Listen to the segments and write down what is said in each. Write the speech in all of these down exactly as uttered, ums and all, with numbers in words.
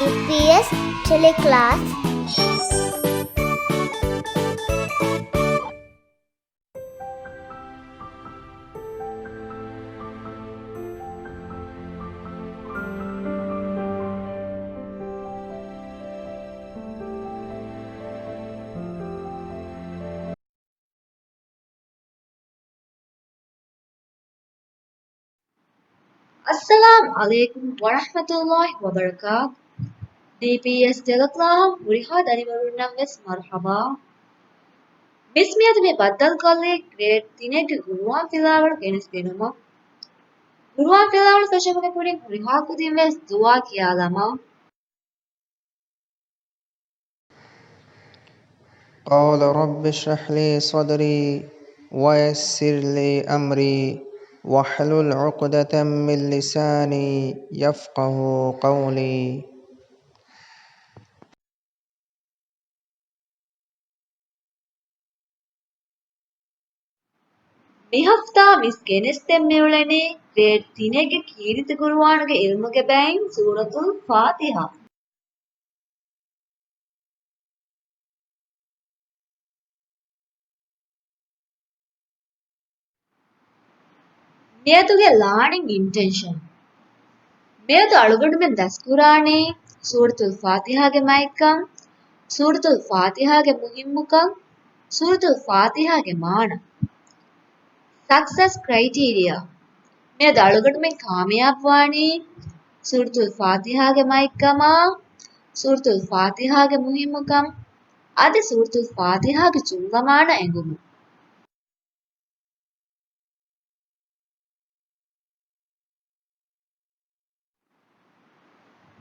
ޑީޕީއެސް ޓެލެކްލާސް. އައްސަލާމް ޢަލައިކުމް ވަރަޙްމަތުﷲި ވަބަރަކާތު. ޑީޕީއެސް ޓެލެކްލާސް ހުރިހާ ދަރިވަރުންނަށް ވެސް މަރުޙަބާ. މިސް މިއަދު މި ބައްދަލުކޮށްލީ ގްރޭޑް ތިނެއްގެ ޤުރުއާން ފިލާވަޅު ގެނެސް ދިނުމަށް. ޤުރުއާން ފިލާވަޅު ފެށުމުގެ ކުރިން ހުރިހާ ކުދިން ވެސް ދުޢާ ކިޔާލަމާ. قال رب اشرح لي صدري ويسر لي أمري واحلل عقدة من لساني يفقهوا قولي. މި ހަފްތާ މިސް ގެނެސްދޭން މިއުޅެނީ ގްރޭޑް ތިނެއްގެ ކީރިތި ޤުރުއާނުގެ ޢިލްމުގެ ބައިން ސޫރަތުލް ފާތިޙާ. މިއަދުގެ ލާނިން އިންޓެންޝަން. މިއަދު އަޅުގަނޑުމެން ދަސްކުރާނީ ސޫރަތުލް ފާތިޙާގެ މައެއްކަން، ސޫރަތުލް ފާތިޙާގެ މުހިއްމުކަން، ސޫރަތުލް ފާތިޙާގެ މާނަ. ސަކްސެސް ކްރައިޓީރިއާ. މިއަދު އަޅުގަނޑުމެން ކާމިޔާބުވާނީ ސޫރަތުލް ފާތިޙާގެ މައެއްކަމާ، ސޫރަތުލް ފާތިޙާގެ މުހިއްމުކަން، އަދި ސޫރަތުލް ފާތިޙާގެ ޖުމްލަ މާނަ އެނގުމުން.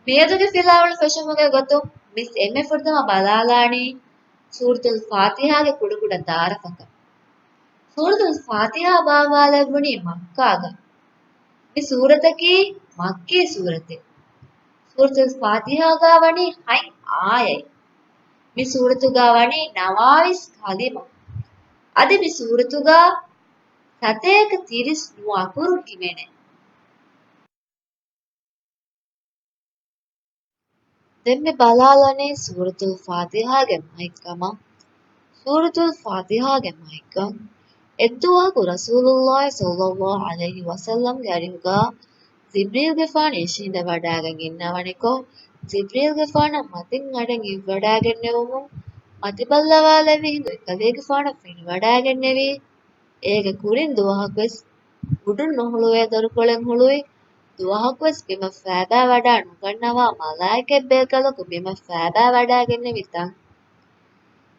މިއަދުގެ ފިލާވަޅު ފެށުމުގެ ގޮތުން މިސް އެންމެ ފުރަތަމަ ބަލާލާނީ ސޫރަތުލް ފާތިޙާގެ ކުޑަކުޑަ ތަޢާރަފަކަށް. ސޫރަތުލް ފާތިޙާ ބާއްވާލެއްވުނީ މައްކާގަ. މި ސޫރަތަކީ މައްކީ ސޫރަތެއް. ސޫރަތުލް ފާތިޙާގަ ވަނީ ހަތް އާޔަތް. މި ސޫރަތުގަ ވަނީ ނަވާވީސް ކަލިމަ. އަދި މި ސޫރަތުގަ ސަތޭކަ ތިރީސް ނުވަ އަކުރު ހިމެނޭ. ދެން މި ބަލާލަނީ ސޫރަތުލް ފާތިޙާގެ މައެއްކަމަށް. ސޫރަތުލް ފާތިޙާގެ މައެއްކަން. އެއްދުވަހަކު ރަސޫލުﷲ ޞައްލަﷲ ޢަލައިހި ވަސައްލަމްގެ އަރިހުގަ ޖިބްރީލްގެފާނު އިށީނދެވަޑައިގެން އިންނަވަނިކޮށް، ޖިބްރީލްގެފާނަށް މަތިން އަޑެއް އިއްވަޑައިގެންނެވުމުން، މަތިބައްލަވާލެވި ހިނދު އެކަލޭގެފާނަށް ފެނިވަޑައިގެންނެވި. އޭގެ ކުރިން ދުވަހަކުވެސް އުޑުން ނުހުޅުވޭ ދޮރުކޮޅެއް ހުޅުވި، ދުވަހަކުވެސް ބިމަށް ފައިބާވަޑާ ނުގަންނަވާ މަލާއިކަތް ބޭކަލަކު ބިމަށް ފައިބާވަޑައިގެންނެވި ތަން.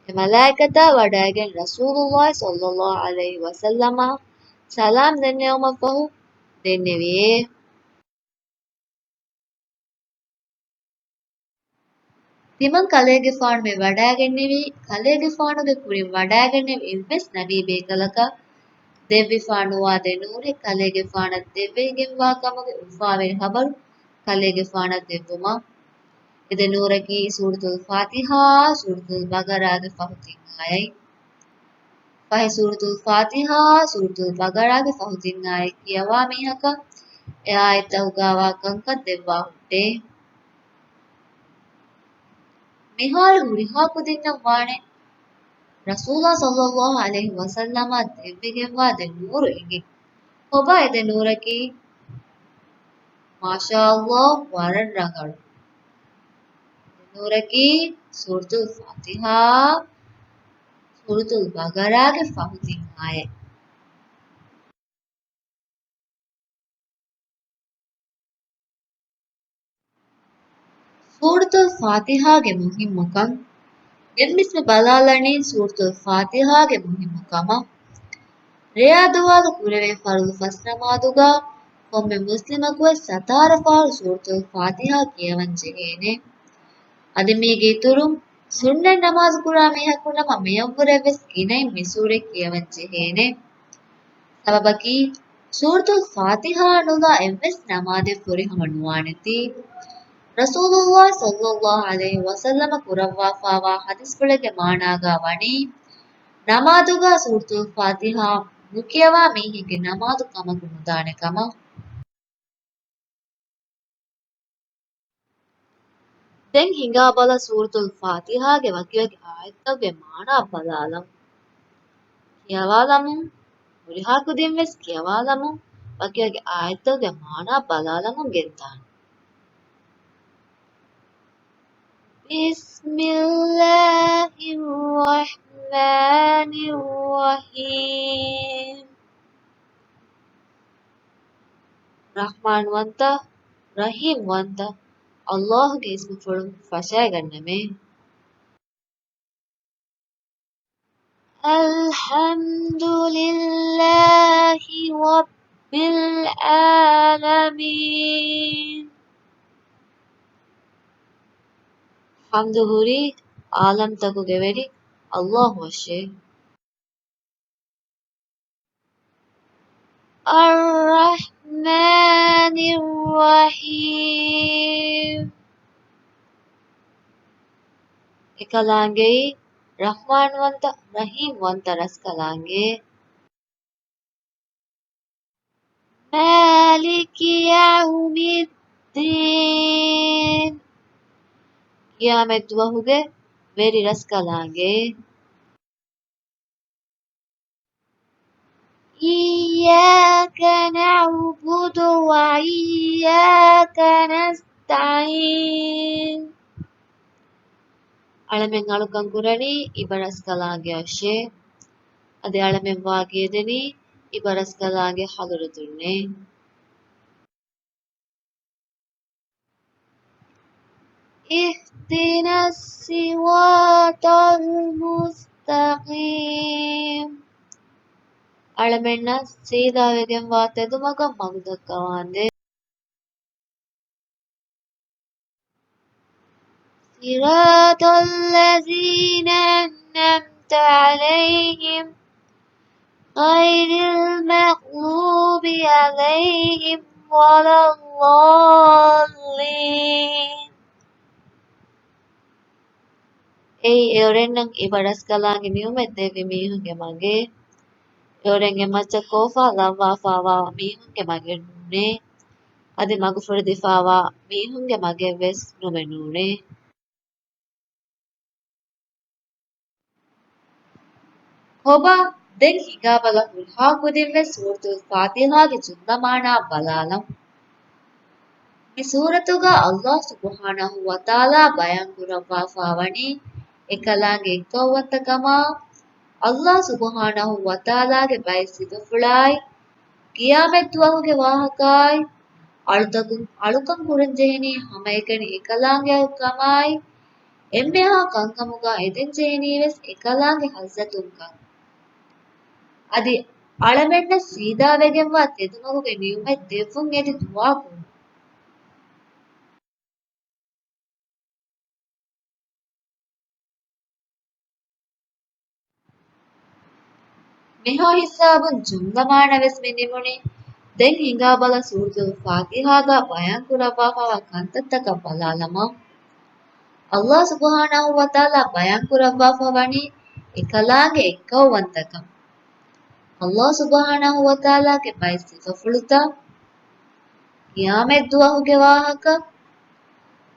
އެ މަލާއިކަތާ ވަޑައިގެން ރަސޫލުﷲ ޞައްލަﷲ ޢަލައިހި ވަސައްލަމަށް ސަލާމް ދެންނެވުމަށް ފަހު ދެންނެވިއޭ. ތިމަން ކަލޭގެފާނު މި ވަޑައިގެންނެވީ، ކަލޭގެފާނުގެ ކުރިން ވަޑައިގެންނެވި އެއްވެސް ނަބީ ބޭކަލަކަށް ދެއްވިފާ ނުވާ ދެ ނޫރެއް ކަލޭގެފާނަށް ދެއްވެވިގެންވާ ކަމުގެ އުފާވެރި ޚަބަރު ކަލޭގެފާނަށް ދެއްވުމަށް. އެ ދެ ނޫރަކީ ސޫރަތުލް ފާތިޙާ، ސޫރަތުލް ބަޤަރާގެ ފަހު ތިން އާޔަތް. ފަހެ ސޫރަތުލް ފާތިޙާ، ސޫރަތުލް ބަޤަރާގެ ފަހު ތިން އާޔަތް ކިޔަވާ މީހަކަށް އެ އާޔަތްތަކުގައިވާ ކަންކަން ދެއްވާ ހުއްޓޭ. މިހާރު ހުރިހާ ކުދިންނަށް ވާނެ، ރަސޫލާ ޞައްލަﷲ ޢަލައިހި ވަސައްލަމަށް ދެއްވިގެންވާ ދެ ނޫރު އެނގި. ކޮބާ އެ ދެ ނޫރަކީ؟ މާޝާﷲ، ވަރަށް ރަނގަޅު. ދެ ނޫރަކީ ސޫރަތުލް ފާތިޙާ، ސޫރަތުލް ބަޤަރާގެ ފަހު ތިން އާޔަތް. ސޫރަތުލް ފާތިޙާގެ މުހިއްމުކަން. ދެން މިސް މި ބަލާލަނީ ސޫރަތުލް ފާތިޙާގެ މުހިއްމު ކަމަށް. ރެޔާ ދުވާލު ކުރެވޭ ފަރުޟު ފަސް ނަމާދުގަ ކޮންމެ މުސްލިމަކުވެސް ސަތާރަ ފަހަރު ސޫރަތުލް ފާތިޙާ ކިޔަވަން ޖެހޭނެ. އަދި މީގެ އިތުރުން ސުންނަތް ނަމާދު ކުރާ މީހަކު ނަމަ މިއަށްވުރެ ވެސް ގިނައިން މި ސޫރަތް ކިޔަވަން ޖެހޭނެ. ސަބަބަކީ، ސޫރަތުލް ފާތިޙާ ނުލާ އެއްވެސް ނަމާދެއް ފުރިހަމަ ނުވާނެތީ. ރަސޫލުﷲ ޞައްލަﷲ ޢަލައިހި ވަސައްލަމަ ކުރައްވާފާވާ ޙަދީޘްފުޅެއްގެ މާނާގަ ވަނީ، ނަމާދުގަ ސޫރަތުލް ފާތިޙާ ނުކިޔަވާ މީހެއްގެ ނަމާދު ކަމަކު ނުދާނެ ކަމަށް. ދެން ހިނގާބަލަ ސޫރަތުލް ފާތިޙާގެ ވަކިވަކި އާޔަތްތަކުގެ މާނާ ބަލާލަމު. ކިޔަވާލަމުން، ހުރިހާ ކުދިން ވެސް ކިޔަވާލަމުން، ވަކިވަކި އާޔަތްތަކުގެ މާނާ ބަލާލަމުން ގެންދާނެ. بسم الله الرحمن الرحيم. ރަޙްމާންވަންތަ، ރަޙީމްވަންތަ، ﷲ ގެ އިސްމުފުޅުން ފަށައިގަންނަމޭ. الحمد لله رب العالمين. ޙަމްދު ހުރީ ޢާލަމްތަކުގެ ވެރި ﷲ އަށޭ. الرحمن الرحيم. އެކަލާނގެއީ ރަޙްމާންވަންތަ، ރަޙީމްވަންތަ ރަސްކަލާނގެ. مالك يوم الدين. ޤިޔާމަތްދުވަހުގެ ވެރި ރަސްކަލާނގެ. إياك نعبد وإياك نستعين. އަޅަމެން އަޅުކަން ކުރަނީ އިބަރަސްކަލާނގެއަށޭ. އަދި އަޅަމެން ވާގި އެދެނީ އިބަރަސްކަލާނގެ ޙަޟުރަތުންނޭ. اهدنا الصراط المستقيم. އަޅަމެންނަށް ސީދާވެގެންވާ ތެދުމަގަށް މަގުދައްކަވާނދޭ. صراط الذين أنعمت عليهم غير المغضوب عليهم ولا الضالين. އެއީ އެއުރެންނަށް އިބަރަސްކަލާނގެ ނިޢުމަތް ދެއްވި މީހުންގެ މަގެއް. އެއުރެން އެ މައްޗަށް ކޯފާ ލައްވާފާވާ މީހުންގެ މަގެއް ނޫނޭ. އަދި މަގުފުރިދިފާވާ މީހުންގެ މަގެއް ވެސް ނުމެ ނޫނޭ. ކޮބާ، ދެން ހިނގާބަލަ ހުރިހާ ކުދިން ވެސް ސޫރަތުލް ފާތިޙާގެ ޖުމްލަ މާނާ ބަލާލަމު. މި ސޫރަތުގަ ﷲ ސުބްޙާނަހޫ ވަތަޢާލާ ބަޔާން ކުރައްވާފާވަނީ އެކަލާނގެ އެއްކައުވަންތަކަމާ، ﷲ ސުބްޙާނަހޫ ވަތަޢާލާގެ ބައެއް ސިފަފުޅާއި، ޤިޔާމަތްދުވަހުގެ ވާހަކައާއި، އަޅުތަކުން އަޅުކަން ކުރަން ޖެހެނީ ހަމައެކަނި އެކަލާނގެއަށްކަމާއި، އެންމެހާ ކަންކަމުގަ އެދެން ޖެހެނީވެސް އެކަލާނގެ ޙަޟްރަތުންކަން. އަދި އަޅަމެންނަށް ސީދާވެގެންވާ ތެދުމަގުގެ ނިޢުމަތް ދެއްވުން އެދި ދުޢާކުރުން. މިހާ ހިސާބުން ޖުމްލަ މާނަވެސް މި ނިމުނީ. ދެން ހިނގާބަލަ ސޫރަތުލް ފާތިޙާގަ ބަޔާން ކުރައްވާފައިވާ ކަންތައްތަކަށް ބަލާލަމާ. ﷲ ސުބްޙާނަހޫ ވަތަޢާލާ ބަޔާން ކުރައްވާފަ ވަނީ އެކަލާނގެ އެއްކައުވަންތަކަން. ﷲ ސުބްޙާނަހޫ ވަތަޢާލާގެ ބައެއް ސިފަފުޅުތައް، ޤިޔާމަތްދުވަހުގެ ވާހަކަ،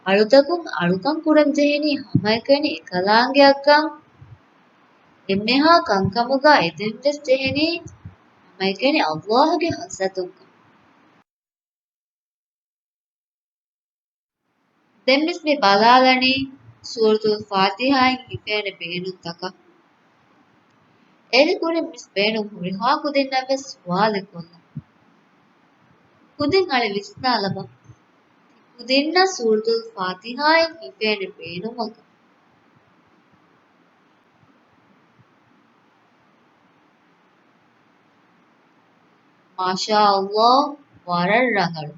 އަޅުތަކުން އަޅުކަން ކުރަން ޖެހެނީ ހަމައެކަނި އެކަލާނގެއަށްކަން، އެންމެހާ ކަންކަމުގަ އެދެން ވެސް ޖެހެނީ ހަމައެކަނި ﷲ ގެ ޙަޟްރަތުންކަން. ދެންވެސް މި ބަލާލަނީ ސޫރަތުލް ފާތިޙާއިން ހިފޭނެ ބޭނުންތަކަށް. އޭގެ ކުރިން ވެސް ބޭނުން ހުރިހާ ކުދިންނަށް ވެސް ސުވާލެއް ކޮށްލަން. ކުދިން އަޅެ ވިސްނާލަބަ. ކުދިންނަށް ސޫރަތުލް ފާތިޙާއިން ހިފޭނެ ބޭނުމަކަށް. މާޝާﷲ، ވަރަށް ރަނގަޅު.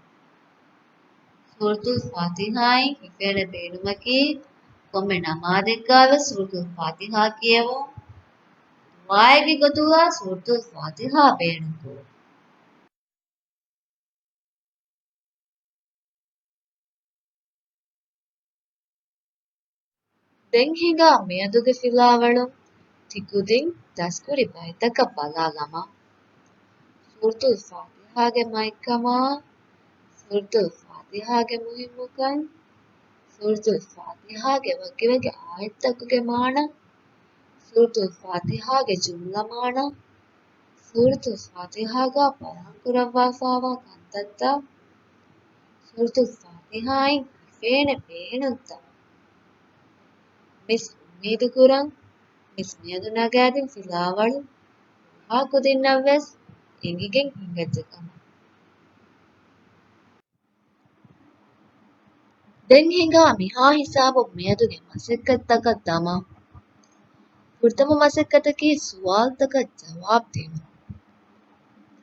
ސޫރަތުލް ފާތިޙާއިން ހިފޭނެ ބޭނުމަކީ، ކޮންމެ ނަމާދެއްގަ ވެސް ސޫރަތުލް ފާތިޙާ ކިޔެވުން، ދުޢާއެއްގެ ގޮތުގަ ސޫރަތުލް ފާތިޙާ ބޭނުންކުރުން. ދެން ހިނގާ މިއަދުގެ ފިލާވަޅުން ތިކުދިން ދަސްކުރި ބައިތަކަށް ބަލާލަމާ. ސޫރަތުލް ފާތިޙާގެ މައެއްކަމާ، ސޫރަތުލް ފާތިޙާގެ މުހިއްމުކަން، ސޫރަތުލް ފާތިޙާގެ ވަކިވަކި އާޔަތްތަކުގެ މާނަ، ސޫރަތުލް ފާތިޙާގެ ޖުމްލަ މާނަ، ސޫރަތުލް ފާތިޙާގަ ބަޔާންކުރައްވާފައިވާ ކަންތައްތައް، ސޫރަތުލް ފާތިޙާއިން ހިފޭނެ ބޭނުންތައް. މިސް އުއްމީދުކުރަން، މިސް މިއަދު ނަގާދިން ފިލާވަޅު ހުރިހާ ކުދިންނަށްވެސް އެނގިގެން ހިނގައްޖެ ކަމަށް. ދެން ހިނގާ މިހާ ހިސާބުން މިއަދުގެ މަސައްކަތްތަކަށް ދަމާ. ފުރަތަމަ މަސައްކަތަކީ ސުވާލުތަކަށް ޖަވާބު ދިނުން.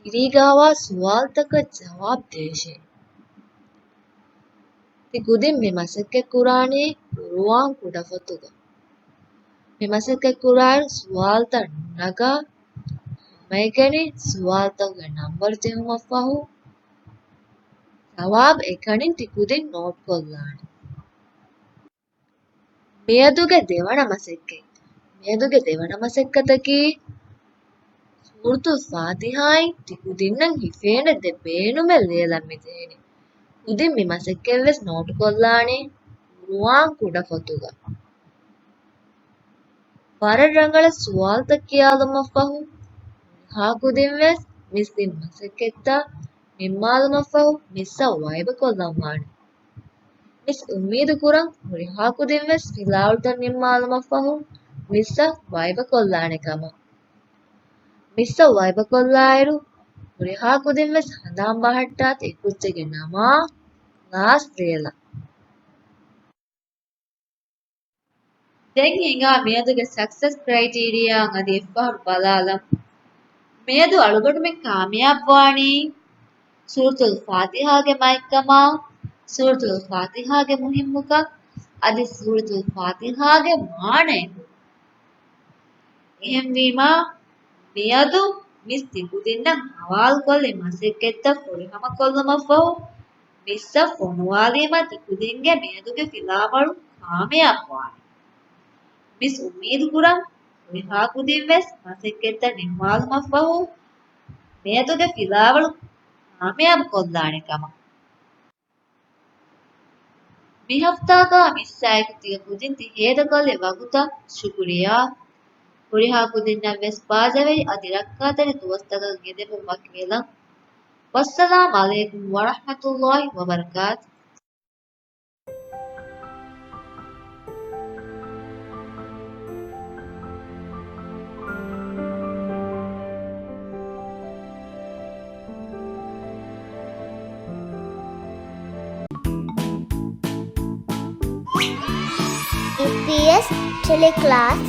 ތިރީގައިވާ ސުވާލުތަކަށް ޖަވާބު ދޭށޭ. ތި ކުދިން މި މަސައްކަތް ކުރާނީ ޤުރުއާން ކުޑަފޮތުގަ. މި މަސައްކަތް ކުރާއިރު ސުވާލުތައް ނުނަގާ، ހަމައެކަނި ސުވާލުތަކުގެ ނަންބަރު ދިނުމަށްފަހު، ޖަވާބު އެކަނިން ތި ކުދިން ނޯޓްކޮށްލާނެ. މިއަދުގެ ދެވަނަ މަސައްކަތް. މިއަދުގެ ދެވަނަ މަސައްކަތަކީ، ސޫރަތުލް ފާތިޙާއިން ތި ކުދިންނަށް ހިފޭނެ ދެ ބޭނުމެއް ލިޔެލަން މިޖެހެނީ. ކުދިން މި މަސައްކަތްވެސް ނޯޓުކޮށްލާނީ ޤުރުއާން ކުޑަފޮތުގަ. ވަރަށް ރަނގަޅަށް ސުވާލުތައް ކިޔާލުމަށްފަހު، ހުރިހާ ކުދިންވެސް މިސް ތިން މަސައްކަތްތައް ނިންމާލުމަށްފަހު މިސްއަށް ވައިބަކޮށްލަންވާނެ. މިސް އުއްމީދުކުރަން ހުރިހާ ކުދިންވެސް ފިލާވަޅުތައް ނިންމާލުމަށްފަހު މިސްއަށް ވައިބަކޮށްލާނެ ކަމަށް. މިސްއަށް ވައިބަކޮށްލާއިރު، ހުރިހާ ކުދިންވެސް ހަނދާން ބަހައްޓާތި އެކުއްޖެއްގެ ނަމާ ކްލާސް ލިޔެލަން. ދެން ހިނގާ މިއަދުގެ ސަކްސެސް ކްރައިޓީރިއާއަށް އަދި އެއްފަހަރު ބަލާލަން. މިއަދު އަޅުގަނޑުމެން ކާމިޔާބުވާނީ ސޫރަތުލް ފާތިޙާގެ މާތްކަމާ، ސޫރަތުލް ފާތިޙާގެ މުހިއްމުކަން، އަދި ސޫރަތުލް ފާތިޙާގެ މާނައެކު. އެހެންވީމާ، މިއަދު މިސް ތިކުދިންނަށް ހަވާލުކޮށްލި މަސައްކަތްތައް ފުރިހަމަކޮށްލުމަށްފަހު، މިސްއަށް ފޮނުވާލީމަ ތިކުދިންގެ މިއަދުގެ ފިލާވަޅު ކާމިޔާބުވާނެ. މިސް އުއްމީދުކުރަން، ހުރިހާ ކުދިންވެސް މަސައްކަތްތައް ނިންމާލުމަށްފަހު، މިއަދުގެ ފިލާވަޅު ކާމިޔާބުކޮށްލާނެ ކަމަށް. މި ހަފްތާގަ މިސްއާއެކު ތިޔަ ކުދިން ތި ހޭދަކޮށްލި ވަގުތަށް ޝުކުރިއްޔާ. ހުރިހާ ކުދިންނަށް ވެސް ބާޒަވެރި އަދި ރައްކާތެރި ދުވަސްތަކަށް ގެންދެވުން ވަކިވެލަން. ވައްސަލާމް ޢަލައިކުމް ވަރަޙްމަތުﷲި ވަބަރަކާތު. އީޕީއެސް ޓެލެކްލާސް.